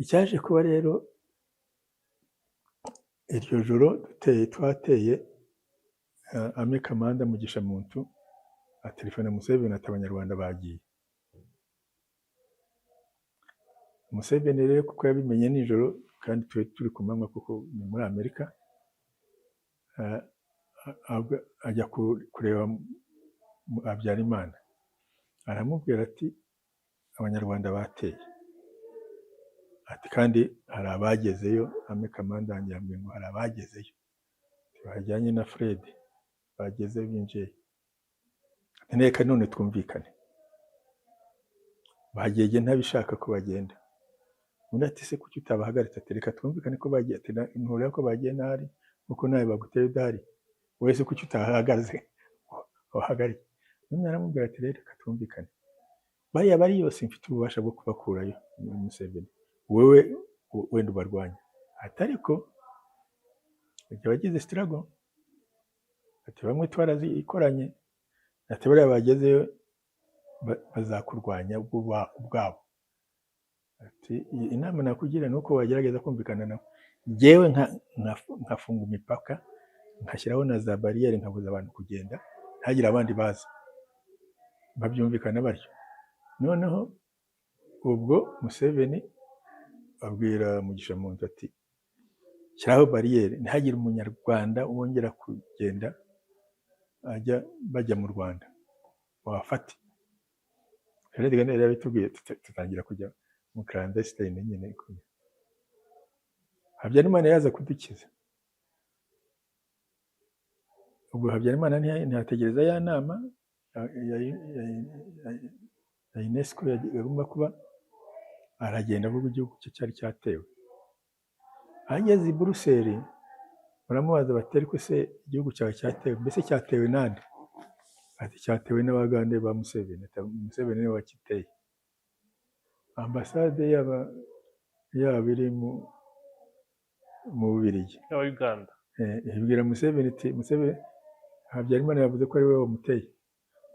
Icyaje kuba rero iryo joro twateye Ame Kamanda Mugisha Muntu atelefona Museveni ati Abanyarwanda bagiye. Museveni rero kuko yabimenye nijoro kandi turi ku manywa kuko ni muri Amerika, ajya kureba Habyarimana, aramubwira ati Abanyarwanda bateye, ati kandi hari abagezeyo. Ame Kamanda yambwiye ngo hari abagezeyo bajyanye na Fred bagezeyo binjiye, ati reka none twumvikane, bagiye ntabishaka ko bagenda. Undi ati se kuki utabahagaritse? Ati reka twumvikane ko bagiye, ati ntureba ko bagiye ntari kuko nawe baguteye udahari, wowe se kuki utahagaze wahagarike? None aramubwira ati reka twumvikane, bariya bari yose mfite ububasha bwo kubakurayo Museveni, wowe wenda ubarwanya. Ati ariko igihe wagize struggle, ati bamwe twarazikoranye, ati bariya bagezeyo bazakurwanya ubwabo. Ati inama nakugira ni uko wagerageza kumvikana nabo, njyewe nkafunga imipaka, nkashyiraho na za bariyeri, nkabuza abantu kugenda, ntagire abandi baza. Babyumvikana batyo. Noneho ubwo Museveni abwira Mugisha Muntu ati shyiraho bariyeri, ntihagire umunyarwanda wongera kugenda ajya bajya mu Rwanda, wafate. Fred Gahima yarabitubwiye, tutangira kujya mu clandestine nyine. Habyarimana yaza kudukiza. Ubwo Habyarimana ntiyategereza ya nama ya UNESCO yagomba kuba, aragenda avuga igihugu cye cyari cyatewe. Ageze i Buruseli baramubaza bati ariko se igihugu cyawe cyatewe, mbese cyatewe nande? Ati cyatewe n'Abagande ba Museveni. Ati Museveni niwe wakiteye. Ambasade yaba iri mu Bubiligi y'aba Uganda ibwira Museveni iti Museveni, Habyarimana yavuze ko ari we wamuteye.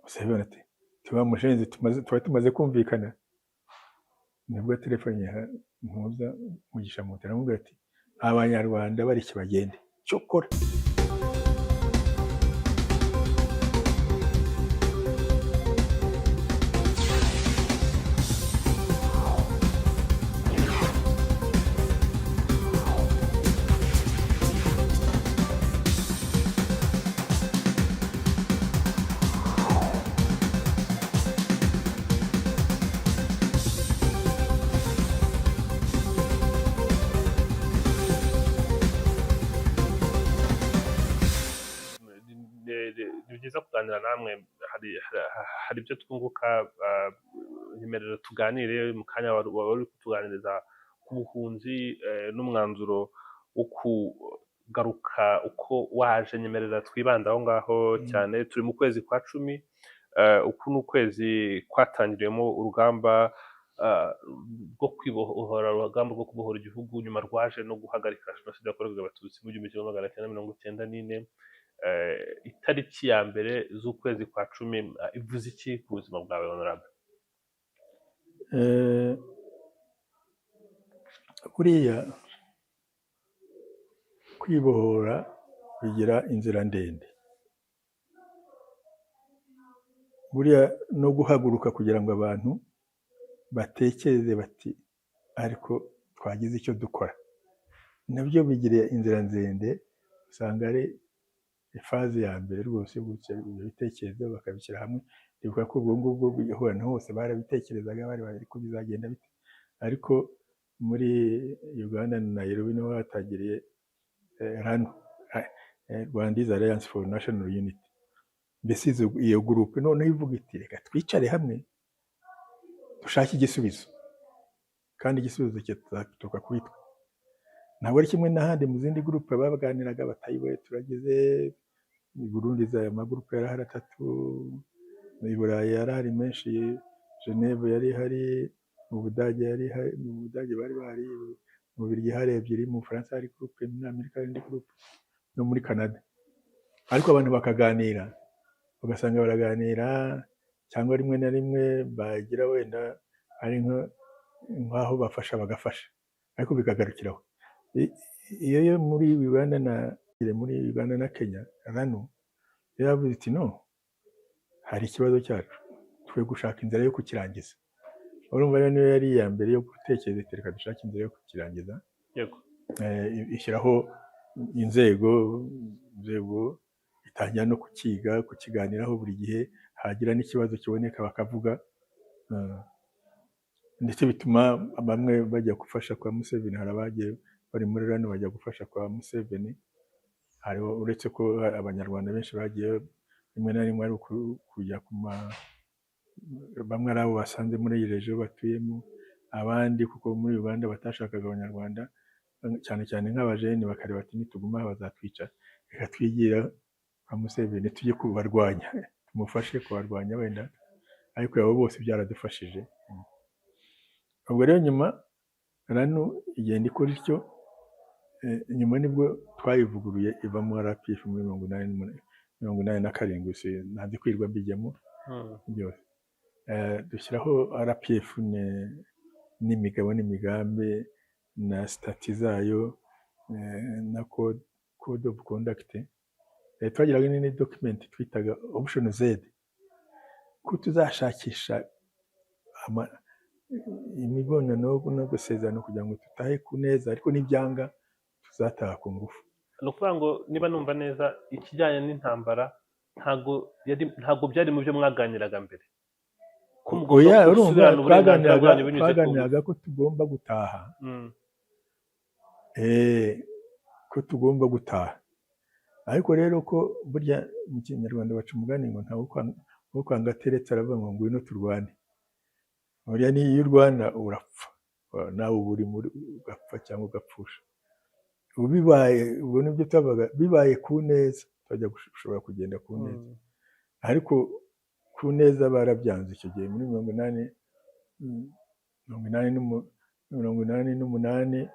Museveni ati tuba mushenzi, tuba tumaze kumvikana. Nibwo telefone mpuza Mugisha Muntu aramubwira ati Abanyarwanda bareke bagende cyokora. Ni byiza kuganira namwe, hari ibyo twunguka. Nyemerera tuganire mu kanya wari uri kutuganiriza ku buhunzi n'umwanzuro wo kugaruka uko waje. Nyemerera twibanda aho ngaho cyane. Turi mu kwezi kwa 10, uku ni ukwezi kwatangiriyemo urugamba rwo kwibohora, urugamba rwo kubohora igihugu, nyuma rwaje no guhagarika jenoside yakorewe Abatutsi mu 1994. Itariki ya 1 z'ukwezi kwa 10 ivuze iki ku buzima bwawe Honorable? Buriya kwibohora bigira inzira ndende, buriya no guhaguruka kugira ngo abantu batekereze bati ariko twagize icyo dukora, nabyo bigira inzira ndende. Usanga ari ifaze ya mbere rwose ibyo bitekerezo bakabishyira hamwe. Ndibuka ko ubwo ngubwo ahantu hose barabitekerezaga, bari bari ko bizagenda bite, ariko muri Uganda na Nairobi niho hatangiriye RANU, Rwandese Alliance for National Unity. Mbese iyo gurupe noneho ivuga iti reka twicare hamwe dushake igisubizo, kandi igisubizo kizaturuka kuri twe. Ntabwo ari kimwe n'ahandi mu zindi gurupe baganiraga batayiwe turageze i Burundi, za magurupe yari ahari 3, i Burayi yari ahari menshi, Geneve yari ihari, mu Budage yari ihari, mu Budage bari bahari, mu Bubiligi hari 2, mu Bufaransa hari gurupe, muri Amerika hari indi gurupe, no muri Canada. Ariko abantu bakaganira, ugasanga baraganira cyangwa rimwe na rimwe bagira wenda ari nk'aho bafasha bagafasha. Ariko bikagarukiraho. Iyo yo muri Uganda na Kenya, RANU yaravuze iti: "No, hari ikibazo cyacu, twe gushaka inzira yo kukirangiza." Urumva rero niyo yari iya mbere yo gutekereza iti: "Reka dushake inzira yo kukirangiza." Ishyiraho inzego, itangira no kukiga, kukiganiraho buri gihe, hagira n'ikibazo kiboneka bakavuga. Ndetse bituma bamwe bajya gufasha kwa Museveni. Hari abagiye bari muri RANU bajya gufasha kwa Museveni. Hariho, uretse ko Abanyarwanda benshi bagiye rimwe na rimwe ari kujya ku ma bamwe ari abo basanze muri iyi région batuyemo, abandi kuko muri Uganda batashakaga Abanyarwanda, cyane cyane nk'abajene, bakareba ati: "Nituguma aha bazatwica, reka twigira kwa Museveni tujye kubarwanya, tumufashe kubarwanya wenda." Ariko abo bose byaradufashije. Ubwo rero nyuma RANU igenda ikora ityo. Nyuma nibwo twayivuguruye ivamo RPF muri 88, 87. Ntanze kwirirwa mbijyamo byose. Dushyiraho RPF n'imigabo n'imigambi na statuts zayo, na code of conduct. Twagiraga n'indi document twitaga option Z, ko tuzashakisha imibonano no gusezerana kugira ngo tutahe ku neza, ariko nibyanga tuzataha ku ngufu. Ni ukuvuga ngo niba numva neza, ikijyanye n'intambara ntabwo byari mu byo mwaganiraga mbere, ko mugomba Oya, urumva, gusubirana uburenganzira twaganiraga bwanyu binyuze ku twaganiraga ko tugomba gutaha. Ko tugomba gutaha, ariko rero ko burya mu Kinyarwanda baca umugani ngo ntawe ukwanga ateretse aravuga ngo ngwino turwane. Burya niyo urwana urapfa, nawe uba uri muri ugapfa cyangwa ugapfusha. Ubu bibaye, ubwo nibyo twavuga, bibaye ku neza twajya gushobora kugenda ku neza. Ariko ku neza barabyanze icyo gihe muri 80, 88,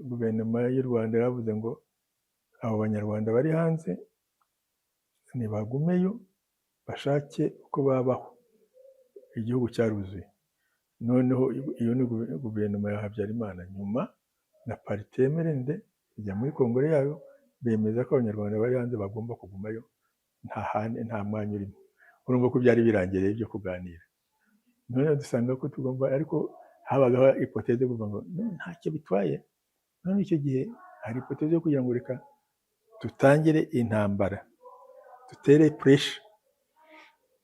guverinoma y'u Rwanda yaravuze ngo abo Banyarwanda bari hanze nibagumeyo bashake uko babaho, igihugu cyaruzuye. Noneho iyo ni guverinoma ya Habyarimana. Nyuma na parti MRND ijya muri kongere yayo, bemeza ko Abanyarwanda bari hanze bagomba kugumayo, nta handi, nta mwanya urimo. Urumva ko byari birangiye rero ibyo kuganira. Noneho dusanga ko tugomba, ariko habagaho hypothèse yo kuvuga ngo: "No, ntacyo bitwaye." None icyo gihe hari hypothèse yo kugira ngo reka dutangire intambara, dutere pressure,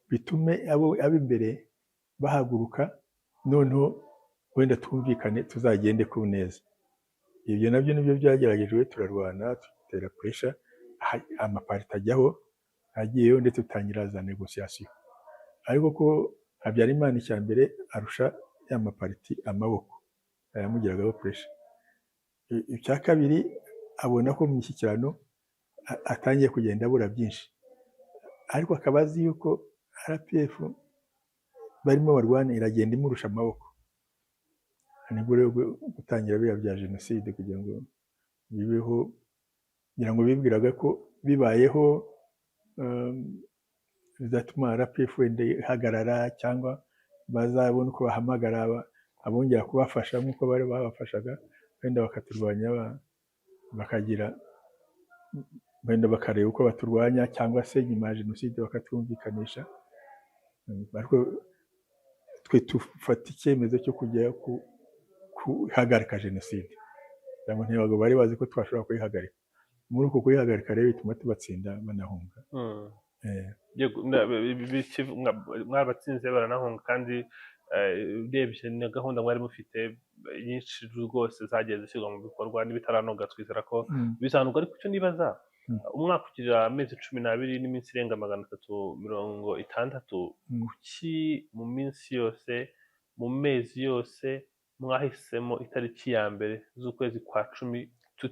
bitume abo ab'imbere bahaguruka, noneho wenda twumvikane tuzagende ku neza. Ibyo nabyo nibyo byageragejwe, turarwana, dutera pressure, amapariti ajyaho, agiyeho, ndetse dutangira za négociations. Ariko ko Habyarimana icya mbere arusha ya mapariti amaboko, yamugiragaho pressure. Icya kabiri, abona ko mu mishyikirano atangiye kugenda abura byinshi, ariko akaba azi yuko RPF barimo barwana iragenda imurusha amaboko. Nibwo rero gutangira biriya bya jenoside kugira ngo bibeho, kugira ngo bibwiraga ko bibayeho bizatuma RPF wenda ihagarara, cyangwa bazabona uko bahamagara abongera kubafasha nk'uko bari babafashaga, wenda bakaturwanya, bakagira wenda bakareba uko baturwanya, cyangwa se nyuma ya jenoside bakatwumvikanisha. Ariko twe dufata icyemezo cyo kujya guhagarika jenoside, kugira ngo ntabwo bari bazi ko twashobora kuyihagarika. Muri uko kuyihagarika rero bituma tubatsinda banahunga. Yego, mwabatsinze baranahunga, kandi urebye na gahunda mwari mufite nyinshi rwose zagiye zishyirwa mu bikorwa n'ibitaranoga, twizera ko bizanurwa. Ariko icyo nibaza, umwaka ugira amezi 12 n'iminsi irenga 360. Kuki mu minsi yose, mu mezi yose, mwahisemo itariki ya mbere z'ukwezi kwa cumi,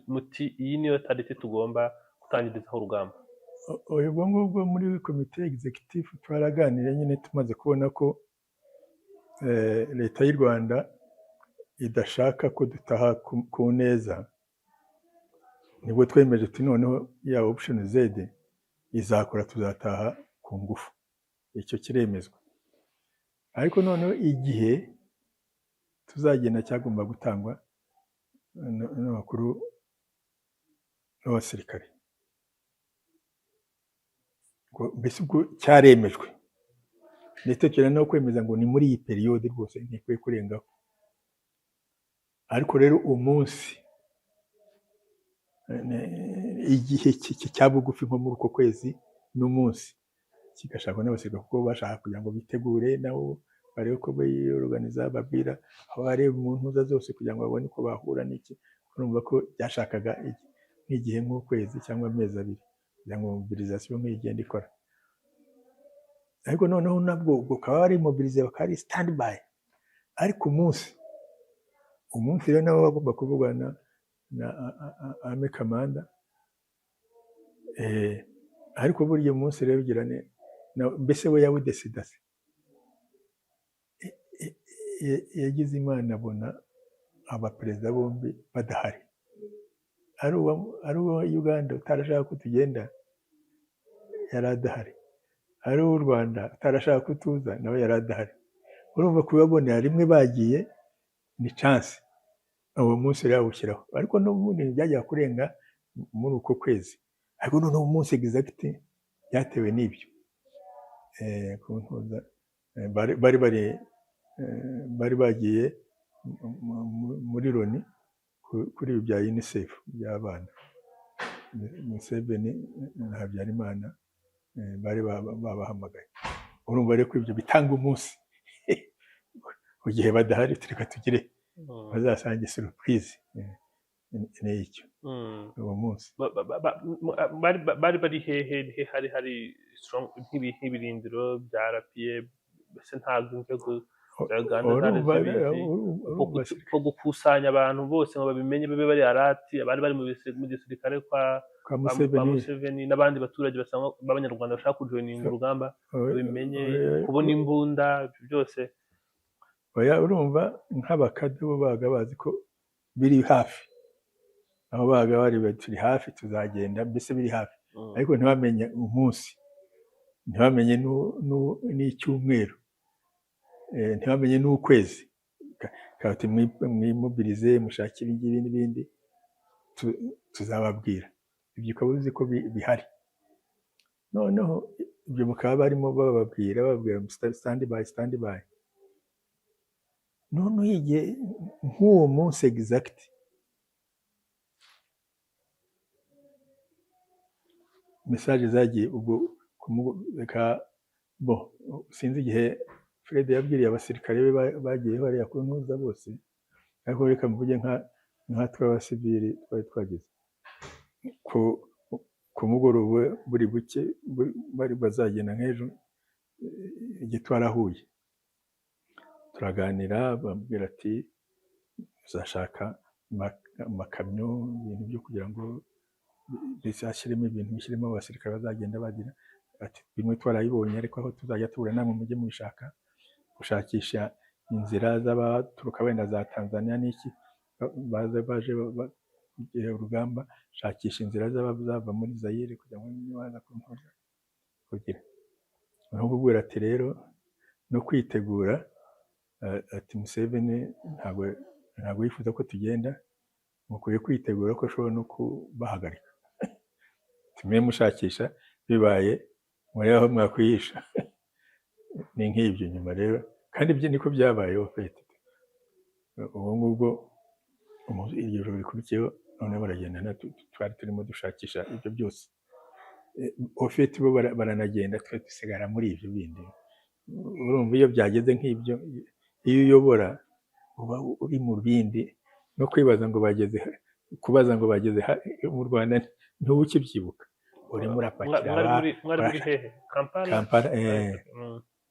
muti iyi niyo tariki tugomba gutangirizaho urugamba? Ubwo ngubwo muri komite exécutive twaraganiriye nyine, tumaze kubona ko leta y'u Rwanda idashaka ko dutaha ku neza, nibwo twemeje tuti noneho ya option Z izakora, tuzataha ku ngufu. Icyo kiremezwa. Ariko noneho igihe tuzagenda cyagomba gutangwa n'abakuru b'abasirikare. Mbese ubwo cyaremejwe, ndetse no kwemeza ngo ni muri iyi periyode rwose ntikwiye kurengaho. Ariko rero umunsi, igihe cya bugufi nko muri uko kwezi n'umunsi kigashakwa n'abasirikare, kuko bashaka kugira ngo bitegure nabo barebe ko biyoruganiza, babwira aho bareba mu ntuza zose kugira ngo babone uko bahura n'iki. Urumva ko byashakaga nk'igihe nk'ukwezi cyangwa amezi 2 kugira ngo mobilisation nk'iyi igende ikora. Ariko noneho nabwo bukaba bari mobilize, bakaba ari stand by. Ariko umunsi rero nabo bagomba kuvugana na army commander. Ariko burya umunsi rero ugira mbese we yawudesida se, yagize Imana abona abaperezida bombi badahari, ari uwa Uganda utarashaka ko tugenda yari adahari, ari uw'u Rwanda utarashaka ko tuza nawe yari adahari. Urumva kubabonera rimwe bagiye ni chance, uwo munsi rero awushyiraho. Ariko n'ubundi byajyaga kurenga muri uko kwezi, ariko noneho umunsi exact byatewe n'ibyo. Bari bagiye muri Loni kuri ibi bya UNICEF by'abana. Museveni na Habyarimana bari babahamagaye. Urumva rero ko ibyo bitanga umunsi mu gihe badahari, tureka tugire bazasange surprise ni icyo uwo munsi. Bari hehe? Hari nk'ibirindiro bya RPA, mbese ntabwo inzego za Uganda zari zibizi ko gukusanya abantu bose ngo babimenye, babe bari arati, abari bari mu gisirikare kwa Museveni n'abandi baturage basanga b'Abanyarwanda bashaka kujoininga urugamba babimenye, kubona imbunda byose. Oya, urumva nk'abakade bo baga bazi ko biri hafi, aho baga bari turi hafi tuzagenda, mbese biri hafi. Ariko ntibamenye umunsi, ntibamenye n'icyumweru, ntibamenye n'ukwezi. Kati mwimobilize mushake ibi ngibi n'ibindi, tuzababwira. Ibyo ukaba uzi ko bihari. Noneho ibyo mukaba barimo bababwira stand by, stand by. Noneho igihe nk'uwo munsi exact message zagiye ubwo bo sinzi igihe Fred yabwiriye abasirikare be bagiye bariya ku ntuza bose, ariko reka mvuge nka tw'abasivili twari twageze ku mugoroba buri buke bari bazagenda nk'ejo igihe twarahuye turaganira, bambwira ati uzashaka amakamyo, ibintu byo kugira ngo bishyiremo ibintu, bishyiremo abasirikare bazagenda bagira ati bimwe twarayibonye, ariko aho tuzajya tubura namwe mujye mubishaka, gushakisha inzira z'abaturuka wenda za Tanzania n'iki baze baje bagira urugamba, shakisha inzira z'abazava muri Zaire kugira ngo nibaza kuntuza kugira. Aho kubwira ati rero no kwitegura, ati Museveni ntabwo yifuza ko tugenda, mukwiye kwitegura ko ashobora no kubahagarika. Tumwe mushakisha bibaye muri aho mwakwihisha. Ni nk'ibyo nyuma rero, kandi ibyo niko byabayeho fete. Ubu ngubwo iryo joro rikurikiyeho none baragenda, twari turimo dushakisha ibyo byose. Ofete bo baranagenda, twe dusigara muri ibyo bindi. Urumva iyo byageze nk'ibyo, iyo uyobora uba uri mu bindi, no kwibaza ngo bageze, kubaza ngo bageze mu Rwanda ntuba ukibyibuka. Urimo urapakira Kampala,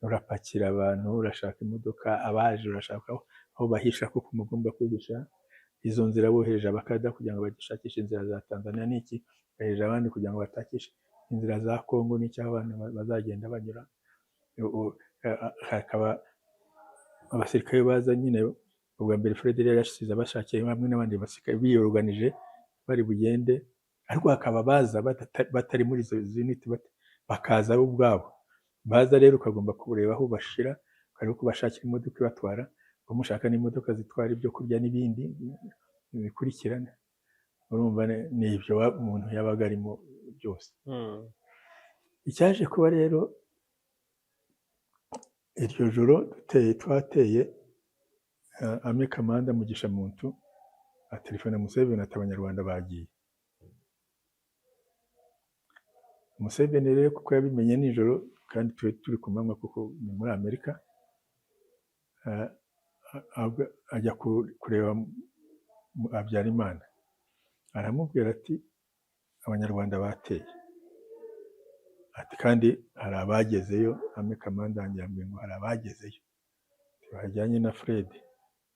urapakira abantu, urashaka imodoka, abaje urashaka aho bahisha kuko mugomba kwigisha izo nzira. Bohereje abakada kugira ngo bagishakishe inzira za Tanzania n'iki, bohereje abandi kugira ngo batakishe inzira za Kongo n'icyo abantu bazagenda banyura. Hakaba abasirikare baza nyine, ubwa mbere Fred yari yashize abashakiye hamwe n'abandi basirikare biyoruganije bari bugende, ariko hakaba baza batari muri izo unit, bakaza bo ubwabo. Baza rero ukagomba kureba aho bashira, ukareba ko bashakira imodoka ibatwara, bamushaka n'imodoka zitwara ibyo kurya n'ibindi, bikurikirana. Urumva ni ibyo umuntu yabaga arimo byose. Icyaje kuba rero iryo joro twateye Ame Kamanda Mugisha Muntu atelefona Museveni ati Abanyarwanda bagiye. Museveni rero kuko yabimenye nijoro kandi turi ku manywa kuko ni muri Amerika, ajya kureba Habyarimana, aramubwira ati Abanyarwanda bateye, ati kandi hari abagezeyo. Ame Kamanda yambwiye ngo hari abagezeyo bajyanye na Fred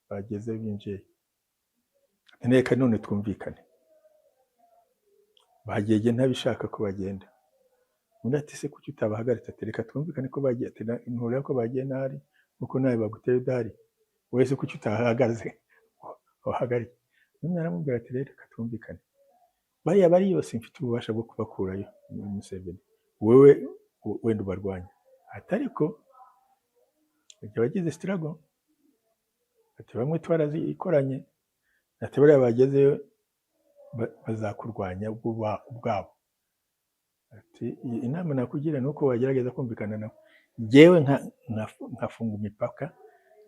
bagezeyo binjiye, ati reka none twumvikane, bagiye ntabishaka ko bagenda. Undi ati se kuki utabahagaritse? Ati reka twumvikane ko bagiye, ati ntureba ko bagiye ntahari kuko nawe baguteye udahari, wowe se kuki utahagaze wahagarike? None aramubwira ati reka twumvikane, bariya bari yose mfite ububasha bwo kubakurayo Museveni, wowe wenda ubarwanya. Ati ariko igihe wagize struggle, ati bamwe twarazikoranye, ati bariya bagezeyo bazakurwanya ubwabo. Ati inama nakugira ni uko wagerageza kumvikana nabo, njyewe nkafunga imipaka,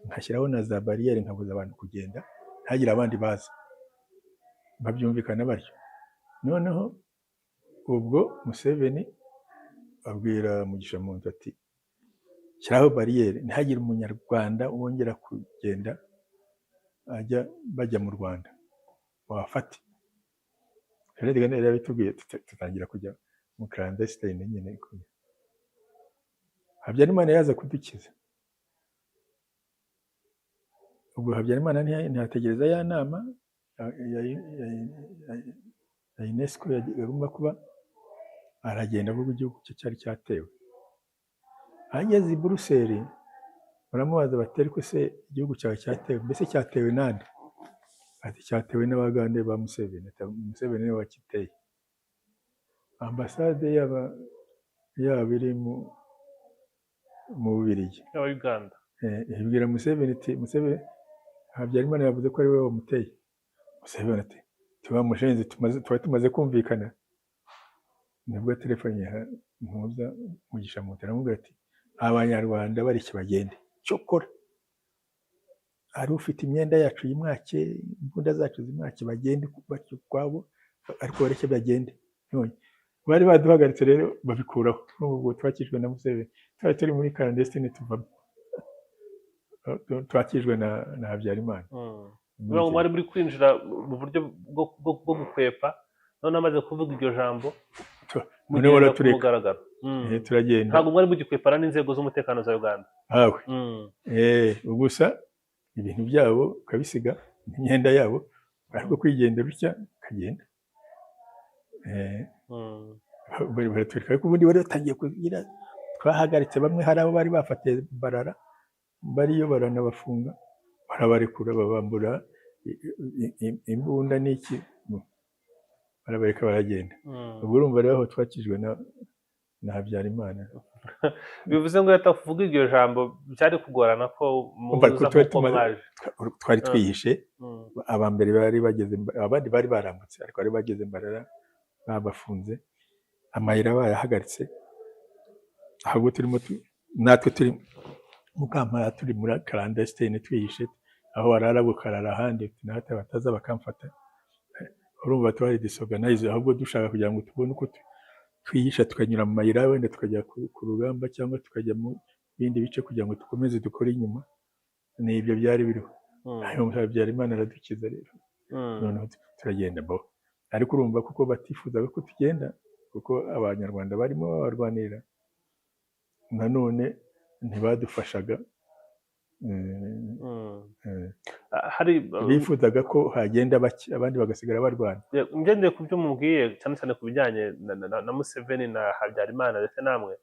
nkashyiraho na za bariyeri, nkabuza abantu kugenda, ntagire abandi baza. Babyumvikana batyo. Noneho ubwo Museveni abwira Mugisha Muntu ati shyiraho bariyeri, ntihagire umunyarwanda wongera kugenda ajya bajya mu Rwanda, wafate. Fred Gahima yarabitubwiye, tutangira kujya mu clandestine nyine. Habyarimana yaza kudukiza. Ubwo Habyarimana ntiyategereza ya nama ya UNESCO yagomba kuba, aragenda kuko igihugu cye cyari cyatewe. Ageze i Buruseli baramubaza bati ariko se igihugu cyawe cyatewe, mbese cyatewe nande? Ati cyatewe n'Abagande ba Museveni. Ati Museveni niwe wakiteye. Ambasade yaba iri mu Bubiligi y'aba Uganda ibwira Museveni iti Museveni, Habyarimana yavuze ko ari we wamuteye. Museveni ati tuba mushenzi, tuba tumaze kumvikana. Nibwo telefone ya Mpuza Mugisha Muntu aramubwira ati Abanyarwanda bareke bagende, cyokora ari ufite imyenda yacu yimwake, imbunda zacu zimwake, bagende kwabo, ariko bareke bagende. None bari baduhagaritse rero babikuraho. N'ubwo twakijwe na Museveni, twari turi muri clandestine tuvamo, twakijwe na Habyarimana. Mwari muri kwinjira mu buryo bwo gukwepa, none amaze kuvuga iryo jambo noneho tureka turagenda. Ntabwo mwari mugikwepana n'inzego z'umutekano za Uganda. Hawe gusa ibintu byabo ukabisiga, imyenda yabo, ariko kwigendera utya ukagenda. Baratwereka ariko ubundi bari batangiye kugira, twahagaritse bamwe, hari abo bari bafatiye barara bariyo baranabafunga, barabarekura, babambura imbunda n'iki, barabareka baragenda. Ubwo urumva rero aho twakijwe na Habyarimana. Bivuze ngo yatavuga iryo jambo byari kugorana ko twari twihishe. Aba mbere bari bageze, abandi bari barambutse, ariko bari bageze Mbarara babafunze, amayira bayahagaritse. Ahubwo turimo natwe turi mu Kampala, turi muri clandestine twihishe, aho barara bukarara ahandi, natwe bataza bakamfata. Urumva twari disorganize, ahubwo dushaka kugira ngo tubone uko twihisha, tukanyura mu mayira, wenda tukajya ku rugamba cyangwa tukajya mu bindi bice kugira ngo dukomeze dukore inyuma. Ni ibyo byari biriho. Habyarimana aradukiza rero, noneho turagenda bo. Ariko urumva kuko batifuzaga ko tugenda, kuko Abanyarwanda barimo babarwanira, nanone ntibadufashaga. Bifuzaga ko hagenda bake, abandi bagasigara barwana. Ngendeye ku byo mubwiye, cyane cyane ku bijyanye na Museveni na Habyarimana ndetse namwe,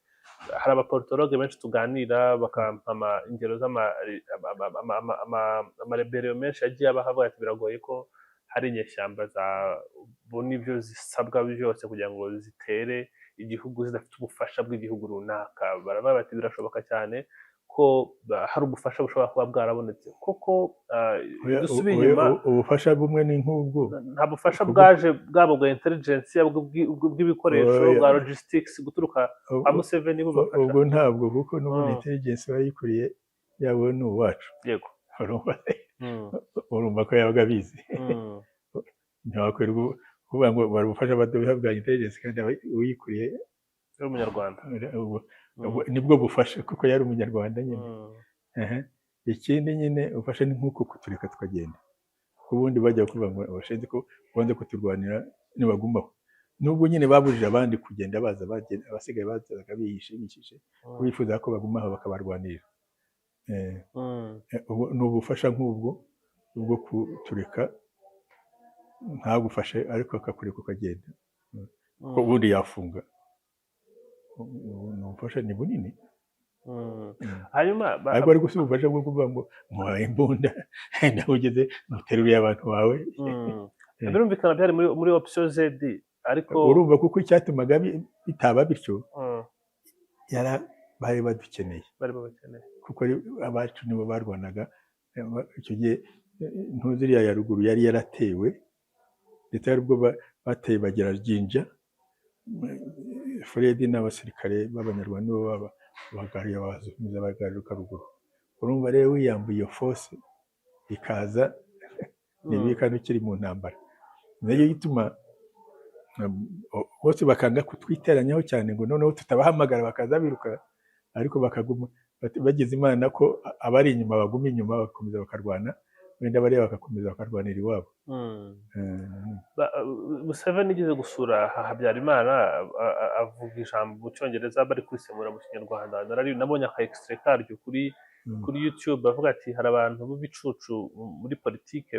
hari abapolitologe benshi tuganira bakampa ingero z'amareberiyo menshi yagiye abaho, avuga ati biragoye ko hari inyeshyamba zabona ibyo zisabwa byose kugira ngo zitere igihugu zidafite ubufasha bw'igihugu runaka. Baravuga bati birashoboka cyane ko hari ubufasha bushobora kuba bwarabonetse koko. Dusubiye inyuma, ubufasha bumwe ni nk'ubwo nta bufasha bwaje bwabo bwa intelligence, bw'ibikoresho, bwa logistics guturuka kwa Museveni bubafasha? Ubwo ntabwo, kuko n'ubundi intelligence bayikuriye yabo ni uwacu. Yego. Urumva ko yabaga abizi, ntiwakwirwa kuvuga ngo bari ubufasha baduha bwa intelligence kandi uyikuriye yari umunyarwanda. Nibwo bufasha kuko yari umunyarwanda nyine. Ikindi nyine ubufasha ni nk'uko kutureka tukagenda, ubundi bajya kuvuga ngo abashinzwe ko banze kuturwanira nibagumaho, nubwo nyine babujije abandi kugenda baza, abasigaye bazaga bishimishije bifuza ko bagumaho bakabarwanirira. Ni ubufasha nk'ubwo bwo kutureka ntagufashe ariko akakureka ukagenda, ubundi yafunga. Ni ubufasha ni bunini. Hanyuma ariko ari gusa ubufasha bwo kuvuga ngo muhaye imbunda nawe ugeze muteruye abantu bawe. Birumvikana byari muri option Z, ariko urumva kuko icyatumaga bitaba bityo bari badukeneye, kuko abacu nibo barwanaga icyo gihe. Ntuziriya ya ruguru yari yaratewe, ndetse hari ubwo bateye bagera Jinja. Fred n'abasirikare b'abanyarwanda nibo babagariye bazumiza bagaruka ruguru. Urumva rero wiyambuye iyo force ikaza nibi kandi ukiri mu ntambara, nayo ituma bose bakanga kutwiteranyaho cyane ngo noneho tutabahamagara bakaza biruka, ariko bakaguma bageze Imana ko abari inyuma baguma inyuma bagakomeza bakarwana, wenda bariya bagakomeza bakarwanira iwabo. Museveni igeze gusura Habyarimana avuga ijambo mu Cyongereza bari kurisemura mu Kinyarwanda, nabonye aka extrait karyo kuri YouTube, avuga ati hari abantu b'ibicucu muri politike,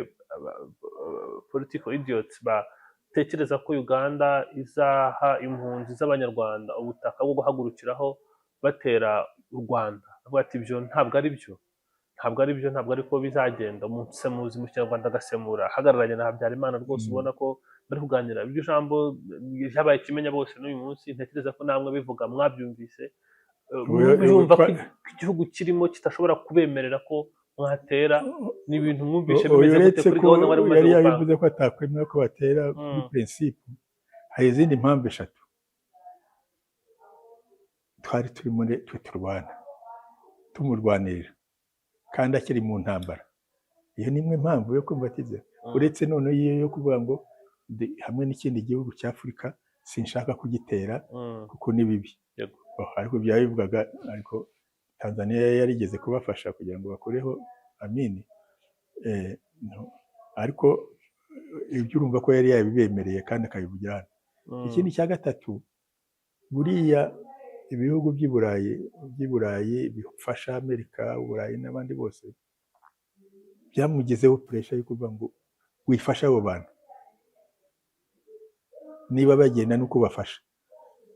political idiots, batekereza ko Uganda izaha impunzi z'abanyarwanda ubutaka bwo guhagurukiraho batera u Rwanda. Avuga ati ibyo ntabwo ari byo, ntabwo ari byo, ntabwo ariko bizagenda. Umusemuzi mu Kinyarwanda agasemura ahagararanye na Habyarimana rwose, ubona ko bari kuganira. Iryo jambo ryabaye kimenya bose n'uyu munsi, ntekereza ko namwe bivuga mwabyumvise, yumva ko igihugu kirimo kidashobora kubemerera ko mwatera. Ni ibintu mwumvishe bimeze gute kuri gahunda bari mumaze gupanga? Yari yabivuze ko atakwemera ko batera kuri principe. Hari izindi mpamvu eshatu twari turi muri twe turwana tumurwanirira kandi akiri mu ntambara. Iyo ni imwe mpamvu yo kumvatiza, uretse none iyo yo kuvuga ngo hamwe n'ikindi gihugu cya Afurika sinshaka kugitera kuko ni bibi. Ariko byabivugaga, ariko Tanzania yarigeze kubafasha kugira ngo bakureho Amini, ariko ibyo urumva ko yari yabibemereye kandi akabivugira hano. Ikindi cya gatatu, buriya ibihugu by'i Burayi bifasha Amerika, Uburayi n'abandi bose byamugezeho pressure yo kuvuga ngo wifashe abo bantu niba bagenda no kubafasha,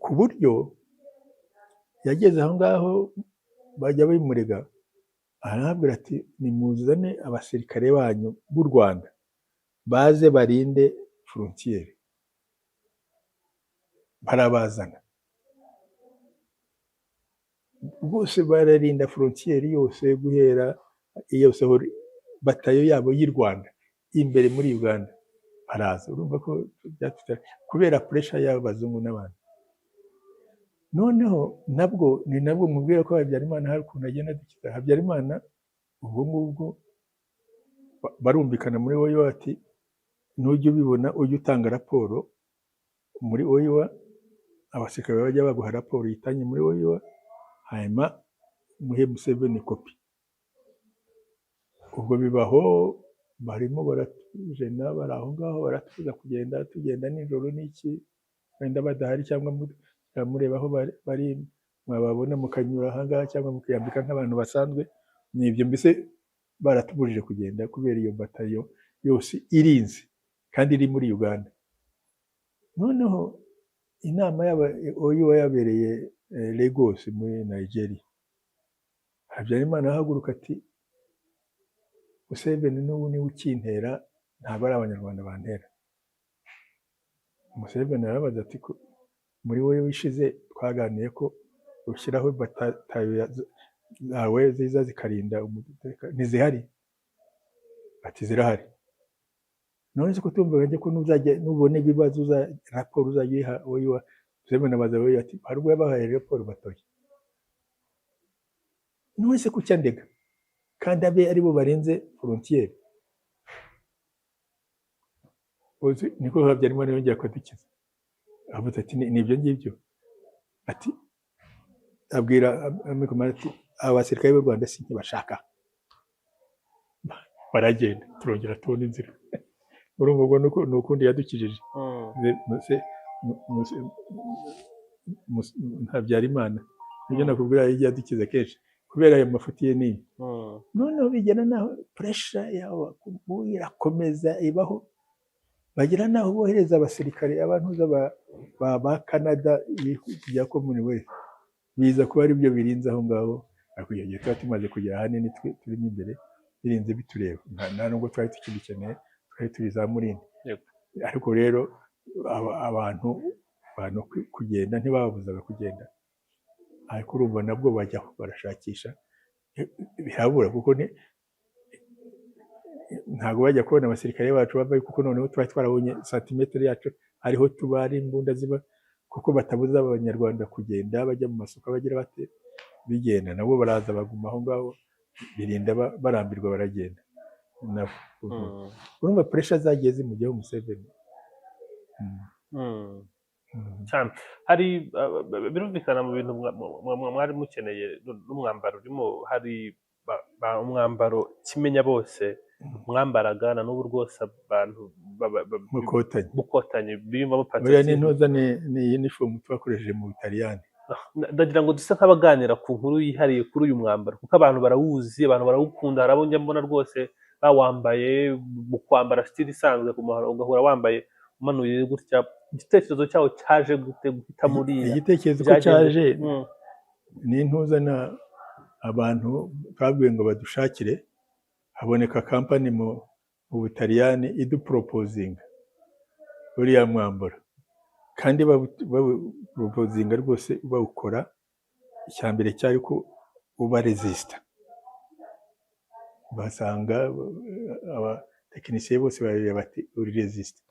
ku buryo yageze aho ngaho bajya bimurega, arababwira ati nimuzane abasirikare banyu b'u Rwanda baze barinde frontiere. Barabazana rwose, bararinda frontiere yose guhera yose batayo yabo y'u Rwanda imbere muri Uganda baraza. Urumva ko kubera pressure y'abazungu n'abandi. Noneho nabwo ni nabwo mubwira ko Habyarimana hari ukuntu agenda dukiza. Habyarimana ubwo ngubwo barumvikana muri OUA ati nujya ubibona ujye utanga raporo muri OUA, abasirikare bajya baguha raporo yitanye muri OUA, hanyuma muhe Museveni kopi. Ubwo bibaho, barimo baratujena, bari aho ngaho baratubuza kugenda, tugenda nijoro n'iki, wenda badahari cyangwa mureba aho bari mwababona mukanyura aha ngaha cyangwa mukiyambika nk'abantu basanzwe. Ni ibyo mbese baratubujije kugenda kubera iyo batayo yose irinze kandi iri muri Uganda. Noneho inama y'aba OUA yabereye Lagos muri Nigeria, Habyarimana ahaguruka ati Museveni n'ubu niwe ukintera, ntabwo ari abanyarwanda bantera. Museveni arabaza ati muri wowe wishize twaganiye ko ushyiraho batayo Zawe ziza zikarinda umutekano ntizihari? Ati zirahari. None se ko tumvaga njye ko nuzajya nubona ibibazo uza raporo uzajya uyiha oyiwa? Museveni abaza oyiwa ati hari ubwo yabahaye raporo batoye? None se kuki andega kandi abe aribo barenze frontière? Uzi niko Habyarimana yongeye akadukiza, avuze ati ni ibyo ngibyo, ati abwira Amikomanda ati abasirikare b'u Rwanda sinkibashaka, baragenda, turongera tubona inzira. Urumva ubwo ni ukundi yadukijije. Habyarimana nibyo nakubwira, yagiye adukiza kenshi kubera ayo mafuti ye n'iyi. Noneho bigera naho pressure yawe irakomeza ibaho, bagera naho bohereza abasirikare, abantuza ba Canada bya Commonwealth, biza kuba ari byo birinze aho ngaho. Ariko icyo gihe tuba tumaze kugera ahanini turimo imbere, birinze bitureba, nta nubwo twari tukibikeneye, twari turi za Murindi. Ariko rero abantu kugenda ntibababuzaga kugenda, ariko urumva nabwo bajyaho barashakisha, birabura, kuko ni ntabwo bajya kubona abasirikare bacu bavayo, kuko noneho twari twarabonye santimetero yacu ariho tuba, ari imbunda ziba, kuko batabuza Abanyarwanda kugenda bajya mu masoko, bagira bate, bigenda, nabo baraza baguma aho ngaho, birinda barambirwa baragenda nabo. Urumva pressure zagiye zimujyaho Museveni. Cyane. Hari birumvikana mu bintu mwari mukeneye n'umwambaro urimo, hari umwambaro kimenya bose mwambaraga, na n'ubu rwose abantu Mukotanyi. Mukotanyi biyumvamo Buriya ni patriotisme. Intuza ni uniform twakoresheje mu Butaliyani. Ndagira ngo duse nk'abaganira ku nkuru yihariye kuri uyu mwambaro, kuko abantu barawuzi, abantu barawukunda. Hari abo njya mbona rwose bawambaye mu kwambara style isanzwe ku muhanda, ugahura wambaye umanuye gutya. Igitekerezo cyawo cyaje gute, guhita muriya? Igitekerezo ko Byagenze- cyaje ni intuza na abantu twabwiye ngo badushakire, haboneka kampani mu Butaliyani iduporopozinga uriya mwambaro, kandi bawuporopozinga rwose bawukora. Icya mbere cyari ko uba resistant, basanga abatekinisiye bose barareba bati uri resistant,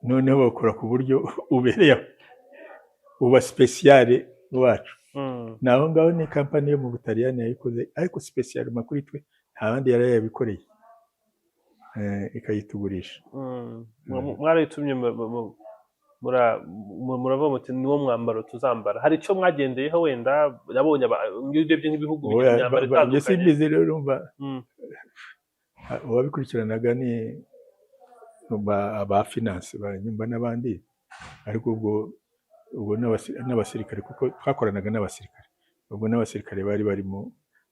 noneho bawukora ku buryo ubereye aho, uba spécial wacu. Ni aho ngaho, ni kampani yo mu Butaliyani yayikoze, ariko spécial kuri twe, nta bandi yari yabikoreye, ikayitugurisha. Mwarayitumye muravuga muti niwo mwambaro tuzambara. Hari icyo mwagendeyeho wenda? Nabonye iyo urebye nk'ibihugu bigira Oya, imyambaro njye itandukanye. Simbizi rero, urumva uwabikurikiranaga ni aba finance banyumva n'abandi, ariko ubwo n'abasirikare, kuko twakoranaga n'abasirikare, ubwo n'abasirikare bari barimo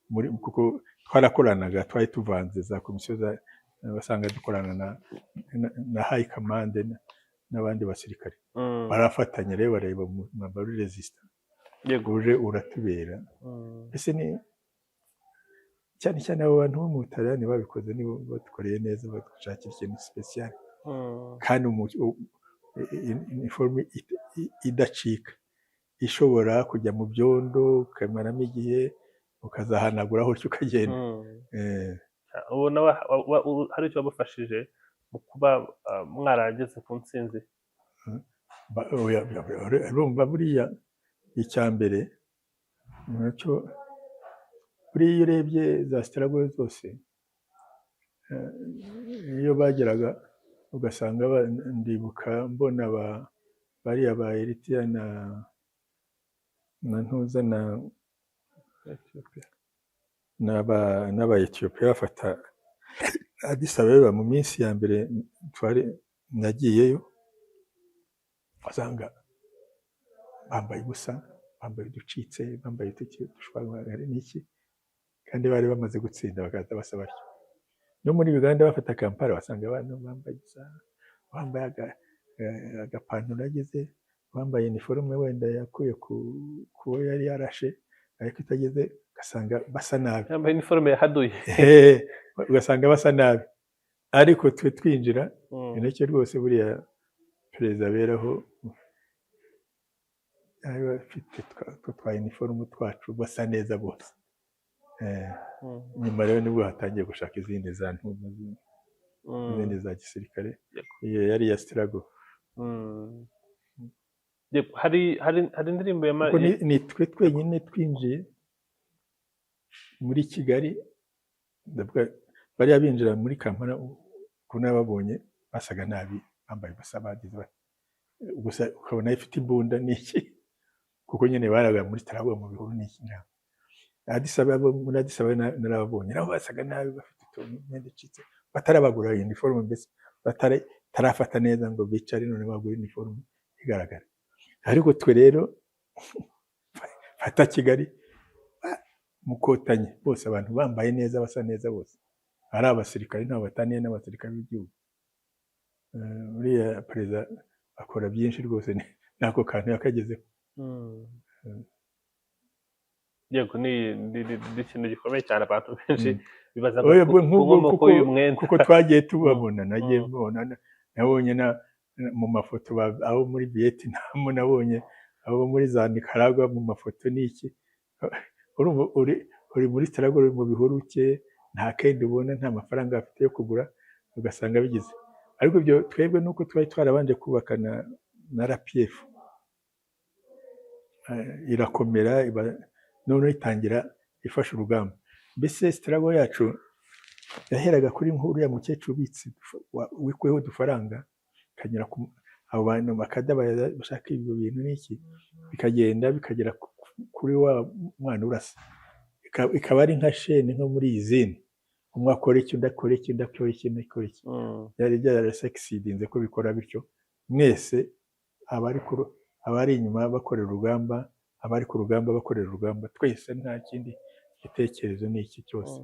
muri, kuko twarakoranaga, twari tuvanze za komisiyo za basanga dukorana na high command n'abandi basirikare. Barafatanya rero, bareba umwambaro uri resistant, uje uratubera. Ese ni cyane cyane abo bantu bo mu Butaliyani babikoze, nibo badukoreye neza, badushakira ikintu spécial kandi uniforme idacika, ishobora kujya mu byondo ukamaramo igihe, ukazahanaguraho utyo ukagenda. Ubona hari icyo wabafashije mu kuba mwarageze ku ntsinzi? Oya, urumva buriya icya mbere nacyo, buriya iyo urebye za struggle zose, iyo bageraga ugasanga ndibuka mbona bariya ba Eritrea na ntuza na Ethiopia. N'aba Ethiopia bafata Addis Abeba mu minsi ya mbere twari nagiyeyo, wasanga bambaye ubusa, bambaye uducitse, bambaye utuki udushwangari n'iki, kandi bari bamaze gutsinda, bakaza basa batyo. No muri Uganda bafata Kampala, wasanga abantu bambaye ubusa, bambaye agapantaro ageze, bambaye iniforume wenda yakuye ku wo yari yarashe ariko itageze, ugasanga basa nabi. Yambaye iniforume yahaduye. Ugasanga basa nabi, ariko twe twinjira, ni nacyo rwose buriya perezida aberaho. Bari bafite twa iniforume twacu, basa neza bose. Nyuma rero nibwo hatangiye gushaka izindi za ntuza, izindi za gisirikare. Iyo yari iya struggle. Yego, hari indirimbo ya Kuko ni twe twenyine twinjiye muri Kigali. Ndavuga bariya binjira muri Kampala, uko nababonye basaga nabi, bambaye ubusa, bagize bati gusa ukabona ifite imbunda n'iki, kuko nyine baraga muri struggle mu bihuru n'iki. Ntabwo Addis Ababa, muri Addis Ababa narababonye, nabo basaga nabi, bafite utuntu, imyenda icitse, batarabagura uniforme, mbese batarafata neza ngo bicare none bagure uniforme igaragara. Ariko twe rero fata Kigali, mukotanyi bose, abantu bambaye neza, basa neza bose, ari abasirikare, ntaho bataniye n'abasirikare b'igihugu. Uriya perezida akora byinshi rwose, n'ako kantu yakagezeho. Yego, ni ikintu gikomeye cyane, abantu benshi bibazaga Oya, ku nk'ubwo nkomoko y'uyu mwenda. Kuko twagiye tubabona, nagiye mbabona, nabonye mu mafoto abo muri Vietnam, nabonye abo muri za Nicaragua mu mafoto n'iki. Urumva uri muri struggle, uri mu bihuru cye, nta kendi ubona, nta mafaranga afite yo kugura, ugasanga bigize. Ariko ibyo twebwe nuko twari twarabanje kubaka na RPF, irakomera, iba noneho itangira ifasha urugamba. Mbese struggle yacu yaheraga kuri nk'uriya mukecuru ubitse wikuyeho udufaranga, ikanyura ku abo bantu bakadabaza bashaka ibyo bintu n'iki, bikagenda bikagera kuri wa mwana urasa. Ikaba ari nka chaîne, nko muri izindi, umwe akora iki, undi akora iki, undi akora iki, undi akora iki. Byari byarasekisidinze ko bikora bityo, mwese abari inyuma bakorera urugamba, abari ku rugamba bakorera urugamba, twese nta kindi gitekerezo ni iki cyose.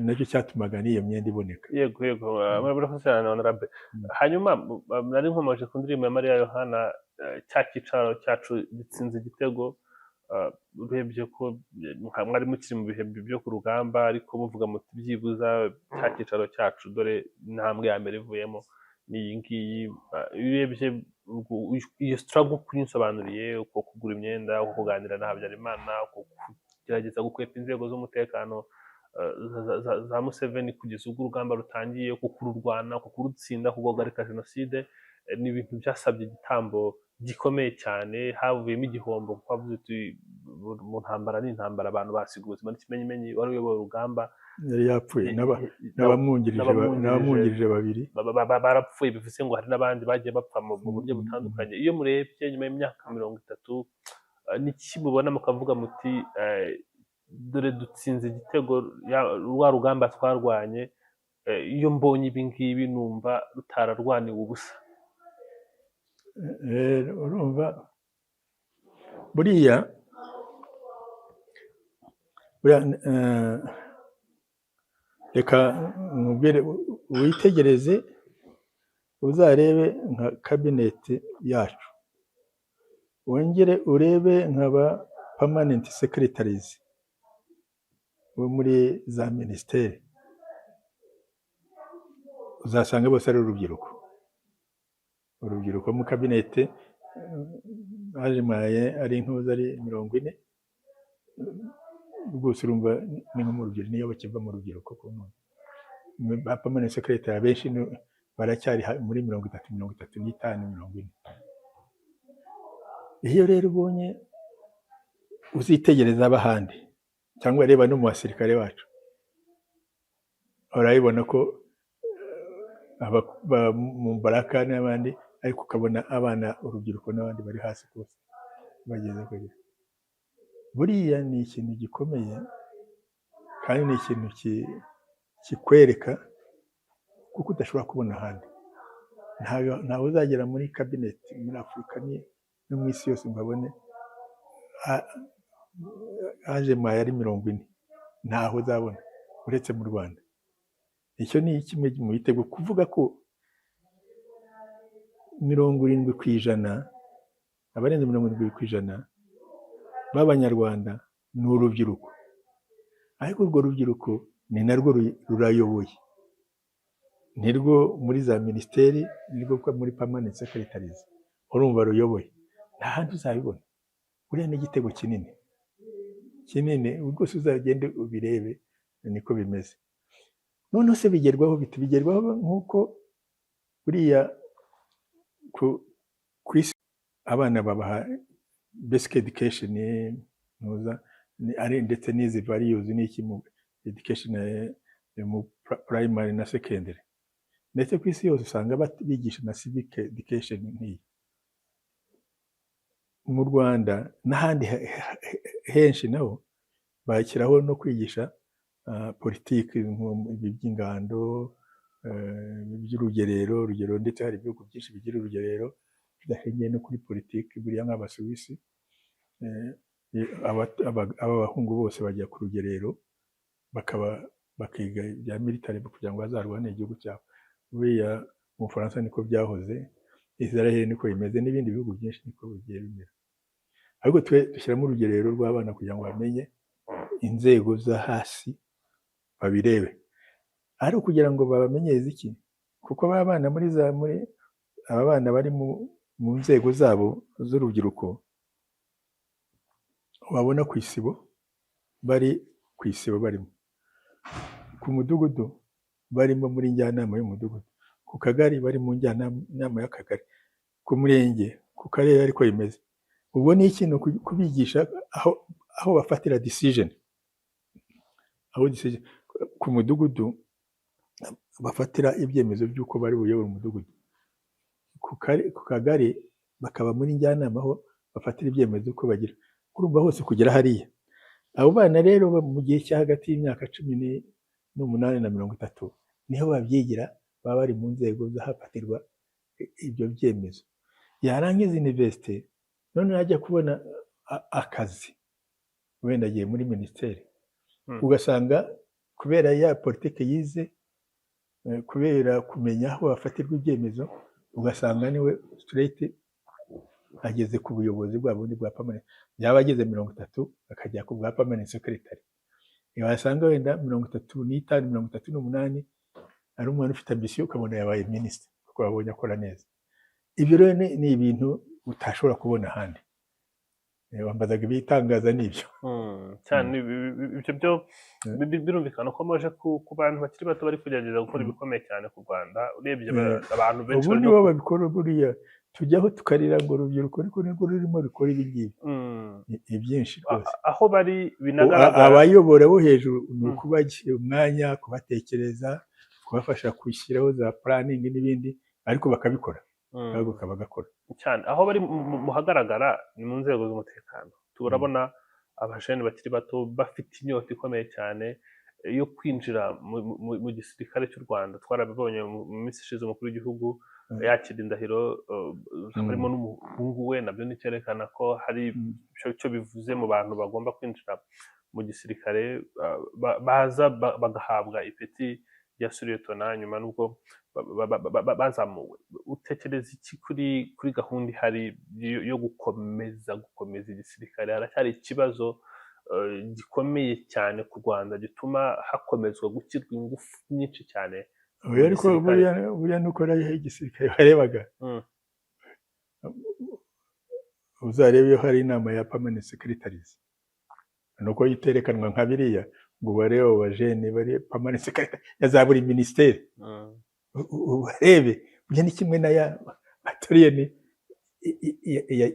Nacyo cyatumaga n'iyo myenda iboneka. Yego, murakoze cyane, honorable. Hanyuma nari nkomeje ku ndirimbo ya Mariya Yohana, cya cyicaro cyacu gitsinze igitego. Urebye ko mwari mukiri mu bihe byo ku rugamba, ariko muvuga muti byibuza cya cyicaro cyacu, dore intambwe ya mbere ivuyemo ni iyi ngiyi. Iyo urebye iyo struggle kuyinsobanuriye, uko kugura imyenda, uko kuganira na Habyarimana, uko kugerageza gukwepa inzego z'umutekano za Museveni kugeza ubwo urugamba rutangiye, uko kururwana, uko kurutsinda, kuguhagarika jenoside, ni ibintu byasabye igitambo gikomeye cyane, havuyemo igihombo, kuko havuze uti mu ntambara ni intambara, abantu basiga ubuzima, n'ikimenyimenyi wari uyoboye urugamba yari yapfuye, n'abamwungirije babiri barapfuye, bivuze ngo hari n'abandi bagiye bapfa mu buryo butandukanye. Iyo murebye nyuma y'imyaka 30, niki mubona mukavuga muti dore dutsinze igitego, rwa rugamba twarwanye, iyo mbonye ibi ngibi numva rutararwaniwe ubusa? Urumva buriya reka nkubwire, witegereze uzarebe nka kabineti yacu, wongere urebe nka ba permanent secretaries bo muri za minisiteri, uzasanga bose ari urubyiruko. Urubyiruko mu kabinete bajimaye ari intuza, ari 40 rwose. Urumva ni nko mu rubyiruko, niyo bakiva mu rubyiruko ku none ba permanent secretary abenshi baracyari muri 30, 35, 40. Iyo rero ubonye uzitegereza abahandi cyangwa reba no mu basirikare bacu, urabibona ko mu Mbaraka n'abandi, ariko ukabona abana, urubyiruko n'abandi bari hasi rwose bageze kure. Buriya ni ikintu gikomeye kandi ni ikintu kikwereka kuko udashobora kubona ahandi. Ntawe uzagera muri kabineti muri Afurika no mu isi yose ngo abone âge moyen ari 40, ntaho uzabona uretse mu Rwanda. Icyo ni kimwe mu bitego, kuvuga ko 70%, abarenze 70% b'Abanyarwanda ni urubyiruko, ariko urwo rubyiruko ni narwo rurayoboye, nirwo muri za minisiteri, nirwo muri permanent secretaries, urumva ruyoboye, nta handi uzabibona. Buriya ni igitego kinini kinini rwose, uzagende ubirebe niko bimeze. Noneho se bigerwaho bite? Bigerwaho nk'uko buriya ku isi abana babaha basic education, ntuza ari ndetse n'izi values n'iki mu education mu primary na secondary, ndetse ku isi yose usanga bigisha na civic education nk'iyi. Mu Rwanda n'ahandi henshi naho bashyiraho no kwigisha politiki, ibi by'ingando, by'urugerero, urugero, ndetse hari ibihugu byinshi bigira urugerero bidashingiye no kuri politiki. Buriya nk'Abasuwisi, aba bahungu bose bajya ku rugerero, bakaba bakiga ibya military kugira ngo bazarwane igihugu cyabo. Buriya mu Bufaransa niko byahoze, Israel niko bimeze, n'ibindi bihugu byinshi niko bigiye bimera. Ariko twe dushyiramo urugerero rw'abana kugira ngo bamenye inzego zo hasi, babirebe, ari ukugira ngo babamenyereze iki? Kuko ba bana muri za muri aba bana bari mu nzego zabo z'urubyiruko, wabona ku isibo bari ku isibo, barimo ku mudugudu, barimo muri njyanama y'umudugudu, ku kagari bari mu njyanama y'akagari, ku murenge, ku karere, ariko bimeze. Ubwo ni iki? Ni kubigisha aho bafatira decision, aho decision ku mudugudu bafatira ibyemezo by'uko bari buyobore umudugudu, ku kagari bakaba muri njyanama aho bafatira ibyemezo uko bagira, urumva hose kugera hariya. Abo bana rero mu gihe cya hagati y'imyaka 18 na 30 niho babyigira, baba bari mu nzego z'ahafatirwa ibyo byemezo. Yarangiza université, noneho ajya kubona akazi, wenda agiye muri minisiteri, ugasanga kubera ya politiki yize, kubera kumenya aho hafatirwa ibyemezo, ugasanga niwe straight ageze ku buyobozi bwa bundi bwa permanent. Yaba ageze 30 akajya ku bwa permanent secretary, wasanga wenda 35, 38, ari umwana ufite ambition, ukabona yabaye minisitiri kuko wabonye akora neza. Ibyo rero ni ibintu utashobora kubona ahandi. Wambazaga ibitangaza, n'ibyo. Cyane ibyo byo birumvikana ko maje ku bantu bakiri bato bari kugerageza gukora ibikomeye cyane ku Rwanda urebye abantu benshi ubu barimo nibo babikora. Buriya tujyaho tukarira ngo urubyiruko, ariko nirwo rurimo rukora ibi ngibi. Ni byinshi rwose. Aho bari binagaragara. Abayobora bo hejuru ni ukubagira umwanya, kubatekereza, kubafasha gushyiraho za planning n'ibindi, ariko bakabikora, bahaguruka bagakora. Cyane aho bari mu hagaragara ni mu nzego z'umutekano. Turabona abajene bakiri bato bafite inyota ikomeye cyane yo kwinjira mu gisirikare cy'u Rwanda. Twarabibonye mu minsi ishize umukuru w'igihugu yakira indahiro, harimo n'umuhungu we, nabyo ni icyerekana ko hari icyo bivuze mu bantu bagomba kwinjira mu gisirikare, baza bagahabwa ipeti rya suriyetona nyuma n'ubwo bazamuwe. Utekereza iki kuri gahunda ihari yo gukomeza igisirikare? Haracyari ikibazo gikomeye cyane ku Rwanda gituma hakomezwa gushyirwa ingufu nyinshi cyane mu Oya, ariko gisirikare. Buriya nuko rero igisirikare warebaga, uzarebe iyo hari inama ya permanent secretaries, nuko iterekanwa nka biriya ngo barebe abo bajene bari permanent secretary ya za buri minisiteri, ubarebe. Burya ni kimwe na ya bataliyoni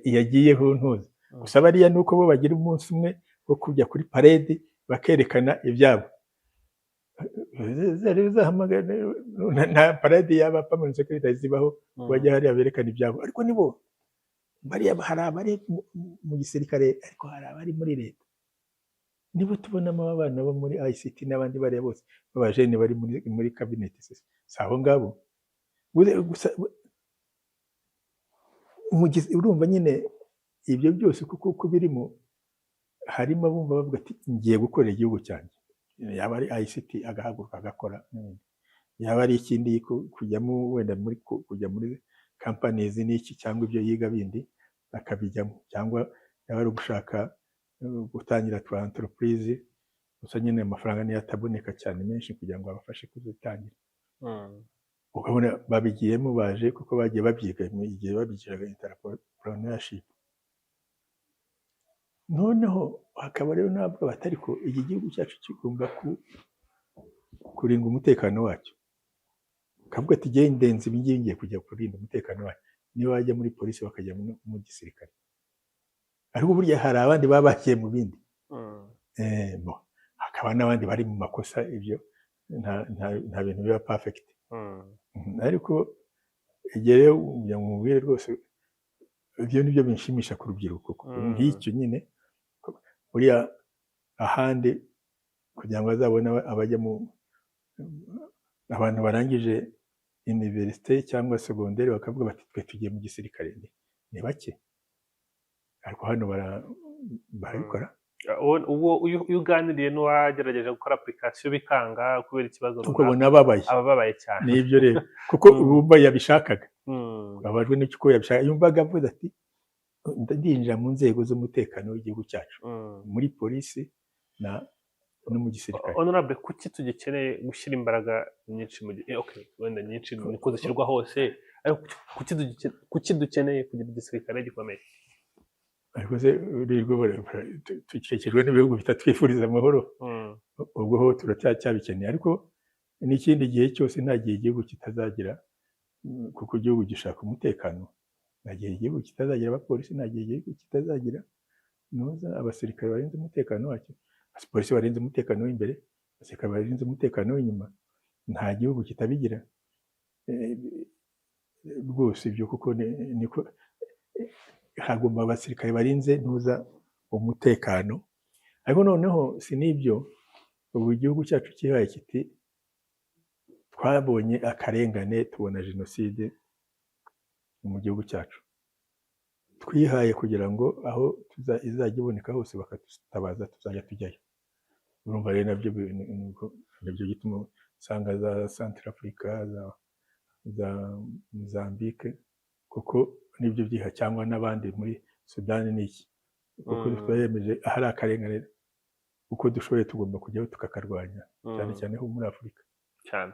yagiyeho, ntuzi. Gusa bariya ni uko bo bagira umunsi umwe wo kujya kuri parade bakerekana ibyabo. Zari zahamagara nta parade y'aba permanent secretary zibaho, bajya hariya berekana ibyabo. Ariko nibo bariya, hari abari mu gisirikare, ariko hari abari muri leta, nibo tubonamo abana bo muri ICT n'abandi bariya bose b'abajene bari muri cabinet. Si abo ngabo gusa urumva nyine ibyo byose, kuko uko birimo harimo abumva bavuga ati ngiye gukorera igihugu cyanjye, yaba ari ICT agahaguruka agakora n'ibindi, yaba ari ikindi kujyamo wenda muri kujya muri companies n'iki, cyangwa ibyo yiga bindi akabijyamo, cyangwa yaba ari ugushaka gutangira twa entreprise. Gusa nyine amafaranga niyo ataboneka cyane menshi kugira ngo abafashe kuzitangira, ukabona babigiyemo baje kuko bagiye babyiga mu igihe babyigiraga entrepreneurship. Noneho hakaba rero n'abavuga bati ariko iki gihugu cyacu kigomba kurinda umutekano wacyo, kavuga ati jye ndenze ibi ngibi ngiye kujya kurinda umutekano wacyo, niba bajya muri polisi bakajya mu gisirikare. Ariko burya hari abandi baba bagiye mu bindi. Bon, hakaba n'abandi bari mu makosa, ibyo nta bintu biba perfect. Ariko igihe rero kugira ngo mubwire rwose, ibyo nibyo binshimisha ku rubyiruko, kuko nk'icyo nyine buriya ahandi kugira ngo bazabone abajya mu abantu barangije université cyangwa segonderi bakavuga bati twe tugiye mu gisirikare, ni bake, ariko hano barabikora. Uwo iyo uganiriye n'uwagerageje gukora application bikanga kubera ikibazo runaka, ukabona ababaye, aba ababaye cyane. Nibyo rero, kuko bumva yabishakaga, ababajwe n'icyo uko yabishaka, yumvaga avuze ati ndinjira mu nzego z'umutekano w'igihugu cyacu, muri polisi no mu gisirikare. Honorable, kuki tugikeneye gushyira imbaraga nyinshi mu okay, wenda nyinshi niko zishyirwa hose, ariko kuki dukeneye kugira igisirikare gikomeye? Ariko se dukikijwe n'ibihugu bitatwifuriza amahoro, ubwo ho turacyabikeneye. Ariko n'ikindi gihe cyose nta gihe igihugu kitazagira, kuko igihugu gishaka umutekano, nta gihe igihugu kitazagira abapolisi, nta gihe igihugu kitazagira nuza abasirikare barinze umutekano wacyo, abapolisi barinze umutekano w'imbere, abasirikare barinze umutekano w'inyuma. Nta gihugu kitabigira. Rwose ibyo kuko niko hagomba abasirikare barinze ntuza umutekano. Ariko noneho si n'ibyo, ubu igihugu cyacu kihaye kiti twabonye akarengane, tubona jenoside mu gihugu cyacu, twihaye kugira ngo aho izajya iboneka hose bakadutabaza tuzajya tujyayo. Urumva rero nabyo nibyo gituma usanga za Centrafrica, za Mozambique, kuko nibyo byiha, cyangwa n'abandi muri Sudani n'iki, kuko twayemeje ahari akarengane uko dushoboye tugomba kujyaho tukakarwanya, cyane cyane ho muri Afurika. Cyane.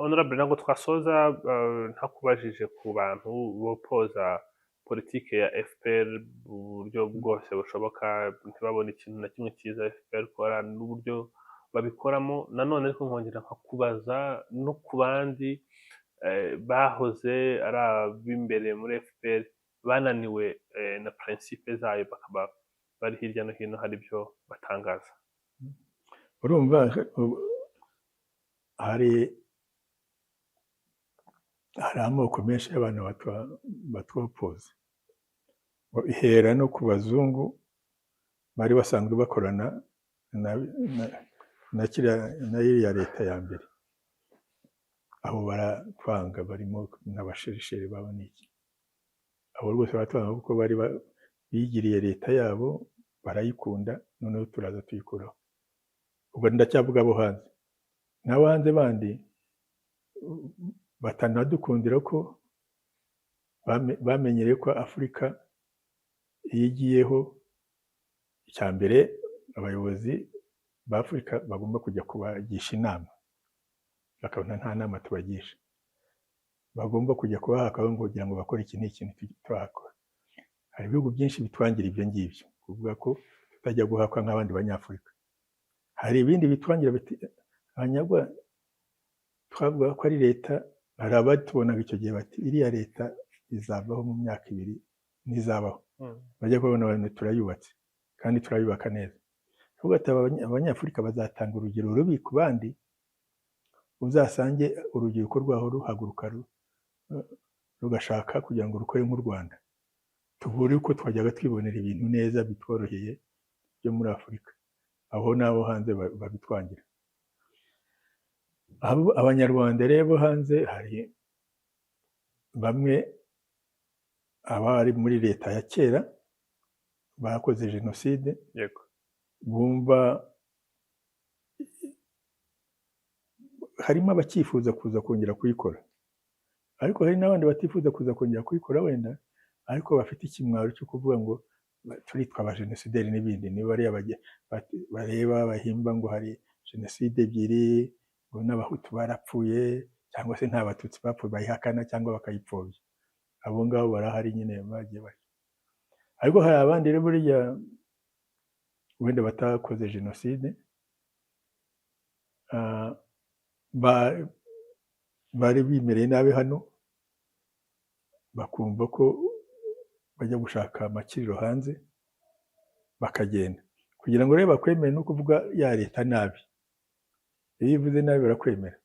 Honorable, ntabwo twasoza ntakubajije ku bantu bopoza politike ya FPR mu buryo bwose bushoboka, ntibabone ikintu na kimwe cyiza FPR ikora n'uburyo babikoramo. Nanone ariko nkongera nkakubaza no ku bandi bahoze ari ab'imbere muri FPR bananiwe na principe zayo, bakaba bari hirya no hino hari ibyo batangaza. Urumva hari amoko menshi y'abantu batwopoza. Ihera no ku bazungu bari basanzwe bakorana na iriya leta ya mbere, abo baratwanga, barimo n'abasherisheri babo n'iki, abo rwose baratwanga kuko bari bigiriye leta yabo barayikunda, noneho turaza tuyikuraho. Ubwo ndacyavuga abo hanze, n'abo hanze bandi batanadukundira ko bamenyereye ko Afurika iyo igiyeho, icya mbere abayobozi ba Afurika bagomba kujya kubagisha inama, bakabona nta nama tubagisha, bagomba kujya kubaha akaboko kugira ngo bakore iki n'iki tuhakora. Hari ibihugu byinshi bitwangira ibyo ngibyo, kuvuga ko tutajya guhakwa nk'abandi banyafurika. Hari ibindi bitwangira biti abanyagwa twavuga ko ari leta, hari abatubonaga icyo gihe bati iriya leta izavaho mu myaka 2 ntizabaho. Bajya kubona abantu turayubatse kandi turayubaka neza. Ahubwo ati abanyafurika bazatanga urugero rubi ku bandi, uzasange urubyiruko rwaho ruhaguruka rugashaka kugira ngo rukore nk'u Rwanda, tubure uko twajyaga twibonera ibintu neza bitworoheye byo muri Afurika, aho n'abo hanze babitwangira. Abanyarwanda rero hanze hari bamwe abari muri leta ya kera bakoze jenoside, bumva harimo abakifuza kuza kongera kuyikora, ariko hari n'abandi batifuza kuza kongera kuyikora wenda, ariko bafite ikimwaro cyo kuvuga ngo turitwa abajenosideri n'ibindi. Niba bariya bareba bahimba ngo hari jenoside 2, ngo n'abahutu barapfuye cyangwa se nta batutsi bapfuye, bayihakana cyangwa bakayipfobya. Abo ngabo barahari nyine bagiye bari. Ariko hari abandi rero buriya wenda batakoze jenoside, bari bimereye nabi hano, bakumva ko bajya gushaka amakiriro hanze bakagenda. Kugira ngo rero bakwemere no kuvuga ya leta nabi, iyo uvuze nabi barakwemera,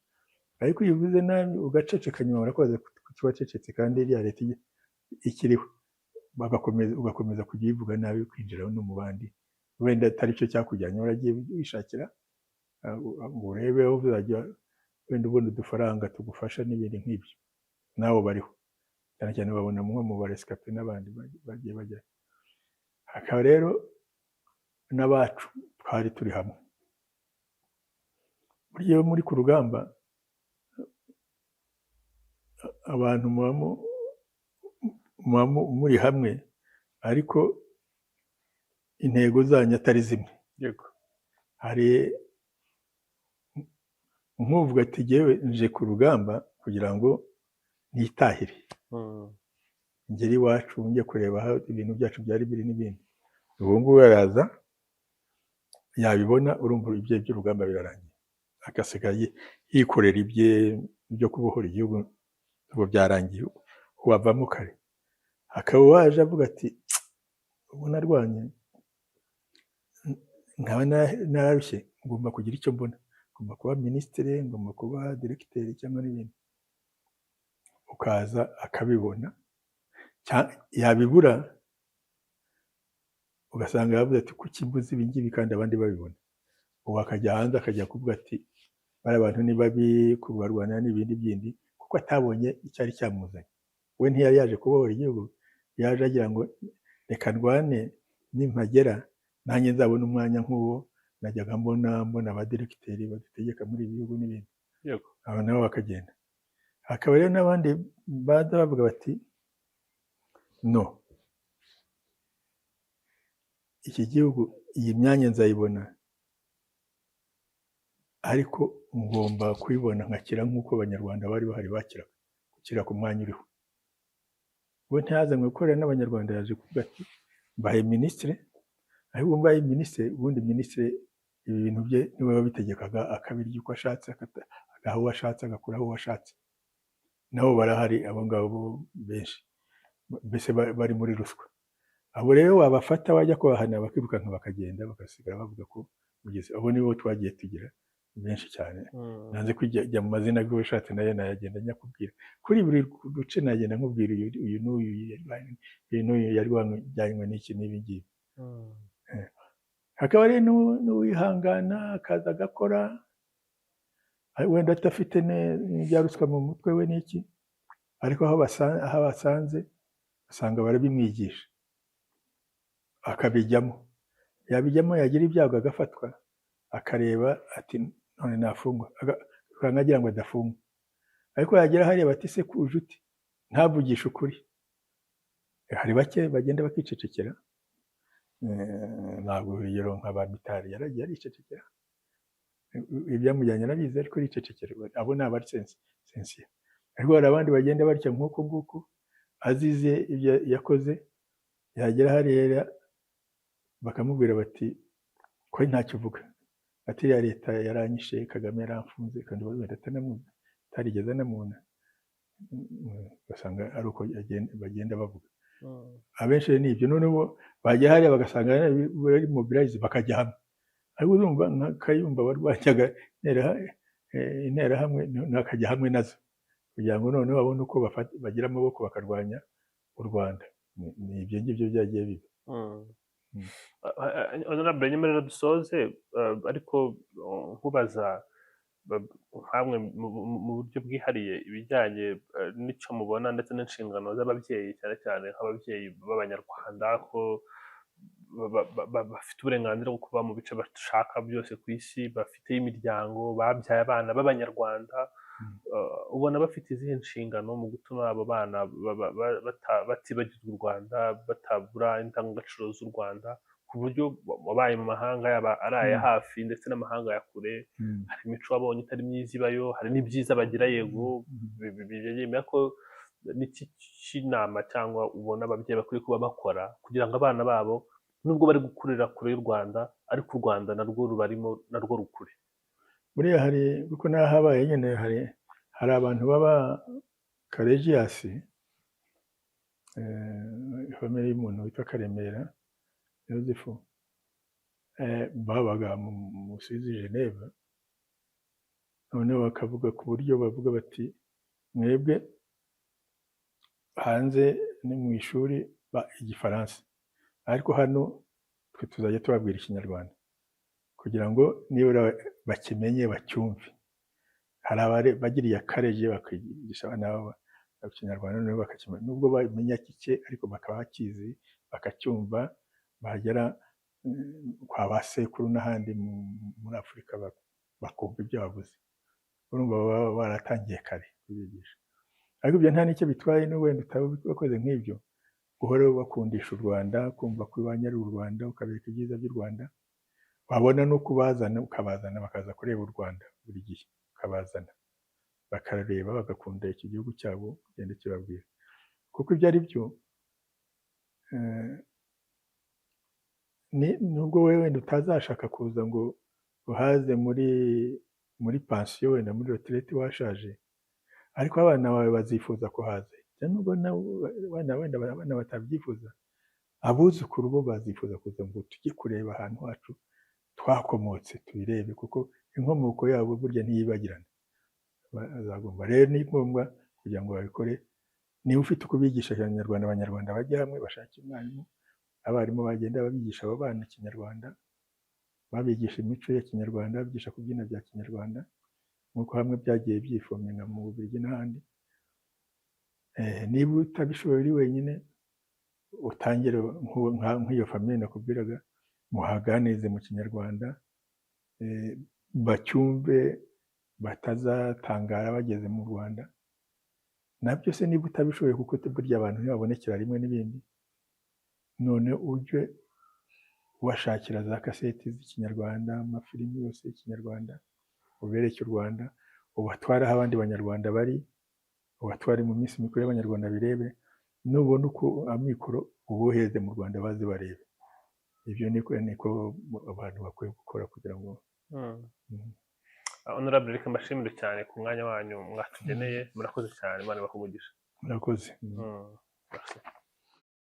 ariko iyo uvuze nabi ugaceceka nyuma barakubaza kuki wacecetse kandi iriya leta ikiriho, bagakomeza ugakomeza kujya uyivuga nabi, kwinjira no mu bandi wenda atari cyo cyakujyanye, waragiye wishakira ngo urebe aho uzajya wenda ubona udufaranga tugufasha n'ibindi nk'ibyo. Nabo bariho cyane cyane babona nko mu barescapés n'abandi bagiye bajyayo. Hakaba rero n'abacu twari turi hamwe. Burya iyo muri ku rugamba abantu muba muri hamwe, ariko intego zanyu atari zimwe. Hari nk'uvuga ati jyewe nje ku rugamba kugira ngo nitahire, ngere iwacu njye kureba aho ibintu byacu byari biri n'ibindi. Ubu ngubu araza yabibona, urumva ibye by'urugamba birarangiye, agasigaye yikorera ibye byo kubohora igihugu, ubwo byarangiye wavamo kare. Hakaba waje avuga ati ubu narwanye nkaba nararushye, ngomba kugira icyo mbona, ngomba kuba minisitiri, ngomba kuba diregiteri cyangwa n'ibindi. Ukaza akabibona, yabibura ugasanga yavuze ati kuki mbuze ibi ngibi kandi abandi babibona. Ubu akajya hanze akajya kuvuga ati bariya bantu ni babi, kubarwanira n'ibindi bindi, kuko atabonye icyari cyamuzanye. We ntiyari yaje kubohora igihugu, yaje agira ngo reka ndwane, nimpagera nanjye nzabone umwanya nk'uwo najyaga mbona abadiregiteri badutegeka muri ibi bihugu n'ibindi. Aba nabo bakagenda. Hakaba rero n'abandi baza bavuga bati no, iki gihugu iyi myanya nzayibona, ariko ngomba kuyibona nkakira nk'uko Abanyarwanda bari bahari bakiraga, gukira ku mwanya uriho. We ntiyazanywe gukorera n'Abanyarwanda, yaje kuvuga ati mbaye minisitiri, ariko ubu mbaye minisitiri, ubundi minisitiri ibi bintu bye niwe wabitegekaga, akabirya uko ashatse, agaha uwo ashatse, agakuraho uwo ashatse. Nabo barahari abo ngabo benshi, mbese bari muri ruswa. Abo rero wabafata wajya kubahana bakirukanka bakagenda, bagasigara bavuga ko ugeze. Abo nibo twagiye tugira benshi cyane. Nanze kujya mu mazina y'ubushatse nayo nayagenda nyakubwira kuri buri duce, nagenda nkubwira uyu uyu n'uyu uyu n'uyu yarwanywe n'iki n'ibi ngibi. Hakaba rero n'uwihangana akaza agakora, wenda adafite n'ibya ruswa mu mutwe we n'iki, ariko aho abasanze asanga barabimwigisha akabijyamo, yabijyamo yagira ibyago agafatwa, akareba ati none nafungwa, akanga agira ngo adafungwa, ariko yagera hariya bati se kuje ute, ntavugishe ukuri. Hari bake bagenda bakicecekera. Ntabwo urugero nka ba Mitari yaragiye aricecekera, ibyamujyanye arabizi ariko aricecekera. Abo ni abari sincère. Ariko hari abandi bagenda batya nk'uku nguku azize ibyo yakoze, yagera hariya bakamubwira bati ko ntacyo uvuga, ati iriya leta yaranyishe, Kagame yaramfunze, kandi wenda atanamuzi, atarigeze anamubona. Ugasanga ari uko bagenda bavuga. Abenshi rero ni ibyo. Noneho bajya hariya bagasanga bari mobilize, bakajya hamwe. Ariko urumva nka Kayumba warwanyaga Interahamwe akajya hamwe nazo kugira ngo noneho babone uko bagira amaboko bakarwanya u Rwanda. Ni ibyo ngibyo byagiye biba. Honorable, nyemerera dusoze, ariko nkubaza nkamwe mu buryo bwihariye ibijyanye n'icyo mubona ndetse n'inshingano z'ababyeyi, cyane cyane nk'ababyeyi b'Abanyarwanda, ko bafite uburenganzira bwo kuba mu bice bashaka byose ku isi, bafite imiryango, babyaye abana b'Abanyarwanda. Ubona bafite izihe nshingano mu gutuma abo bana batibagirwa u Rwanda, batabura indangagaciro z'u Rwanda, ku buryo wabaye mu mahanga, yaba ari aya hafi ndetse n'amahanga ya kure, hari imico wabonye itari myiza ibayo, hari n'ibyiza bagira, yego, byemera ko n'iki cy'inama cyangwa ubona ababyeyi bakwiye kuba bakora kugira ngo abana babo Nubwo bari gukurira kure y'u Rwanda, ariko u Rwanda narwo rubarimo, narwo rukure. Buriya hari, kuko n'ahabaye nyine, hari abantu baba Karegiyasi, famille y'umuntu witwa Karemera Yozefu, babaga mu Suisse, Geneve. Noneho bakavuga ku buryo bavuga bati: "Mwebwe hanze ni mu ishuri igifaransa, ariko hano twe tuzajya tubabwira ikinyarwanda kugira ngo nibura bakimenye, bacyumve." Hari abagiriye akareje bakigisha abana babo ikinyarwanda, noneho bakakimenya, nubwo bamenya gike ariko bakaba bakizi, bakacyumva, bagera kwa ba sekuru n'ahandi muri Afurika bakumva ibyo bavuze. Urumva baba baratangiye kare kubigisha. Ariko ibyo nta n'icyo bitwaye, n'ubwo wenda utaba wakoze nk'ibyo, guhora bakundisha u Rwanda, kumva ko iwanyu ari u Rwanda, ukabereka ibyiza by'u Rwanda, wabona no kubazana, ukabazana bakaza kureba u Rwanda buri gihe, ukabazana bakareba, bagakunda iki gihugu cyabo, ugenda kibabwira kuko ibyo ari byo. Nubwo wowe wenda utazashaka kuza ngo uhaze muri pansiyo, wenda muri retraite washaje, ariko abana bawe bazifuza kuhaza. Nubwo wenda abana batabyifuza, abuzukuru bo bazifuza kuza ngo tujye kureba ahantu hacu twakomotse, tubirebe, kuko inkomoko yabo burya ntiyibagirana. Bazagomba rero, ni ngombwa kugira ngo babikore. Niba ufite uko ubigisha ikinyarwanda, abanyarwanda bajya hamwe bashake umwarimu, abarimu bagenda babigisha abo bana ikinyarwanda, babigisha imico ya kinyarwanda, babigisha kubyina bya kinyarwanda, nk'uko hamwe byagiye byifomera mu Bubiligi n'ahandi. Niba utabishoboye uri wenyine, utangire nk'iyo famille nakubwiraga, muhaganirize mu kinyarwanda, bacyumve, batazatangara bageze mu Rwanda. Nabyo se niba utabishoboye, kuko burya abantu ntibabonekera rimwe n'ibindi, none ujye ubashakira za kaseti z'ikinyarwanda, amafilimi yose y'ikinyarwanda, ubereke u Rwanda, ubatware aho abandi banyarwanda bari, ubatware mu minsi mikuru y'abanyarwanda birebe, nubona uko amikoro ubohereze mu Rwanda baze barebe. Ibyo niko abantu bakwiye gukora kugira ngo. Honorable, reka mbashimire cyane ku mwanya wanyu mwatugeneye. Murakoze cyane, Imana ibahe umugisha. Murakoze. Merci.